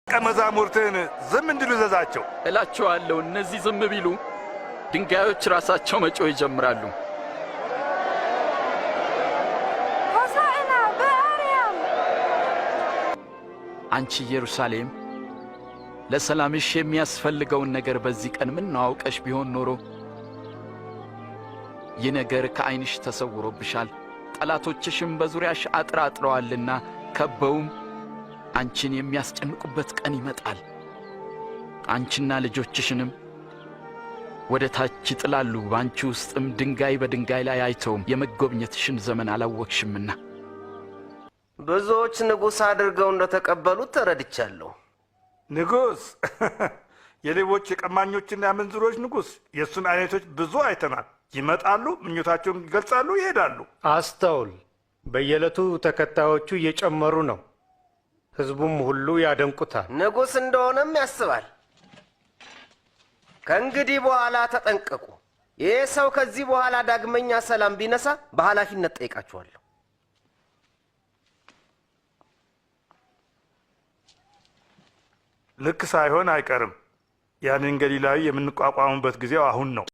መዛሙርትህን ዝም እንዲሉ እዘዛቸው። እላችኋለሁ እነዚህ ዝም ቢሉ ድንጋዮች ራሳቸው መጮህ ይጀምራሉ። ሆሳዕና በአርያም። አንቺ ኢየሩሳሌም፣ ለሰላምሽ የሚያስፈልገውን ነገር በዚህ ቀን ምነው አውቀሽ ቢሆን ኖሮ! ይህ ነገር ከዐይንሽ ተሰውሮብሻል። ጠላቶችሽም በዙሪያሽ አጥር አጥረዋልና ከበውም አንቺን የሚያስጨንቁበት ቀን ይመጣል። አንቺና ልጆችሽንም ወደ ታች ይጥላሉ። በአንቺ ውስጥም ድንጋይ በድንጋይ ላይ አይተውም፣ የመጎብኘትሽን ዘመን አላወቅሽምና። ብዙዎች ንጉሥ አድርገው እንደተቀበሉት ተረድቻለሁ። ንጉሥ፣ የሌቦች የቀማኞችና የአመንዝሮች ንጉሥ። የእሱን አይነቶች ብዙ አይተናል። ይመጣሉ፣ ምኞታቸውን ይገልጻሉ፣ ይሄዳሉ። አስተውል። በየዕለቱ ተከታዮቹ እየጨመሩ ነው። ሕዝቡም ሁሉ ያደንቁታል። ንጉሥ እንደሆነም ያስባል። ከእንግዲህ በኋላ ተጠንቀቁ። ይህ ሰው ከዚህ በኋላ ዳግመኛ ሰላም ቢነሳ በኃላፊነት ጠይቃችኋለሁ። ልክ ሳይሆን አይቀርም። ያንን ገሊላዊ የምንቋቋምበት ጊዜው አሁን ነው።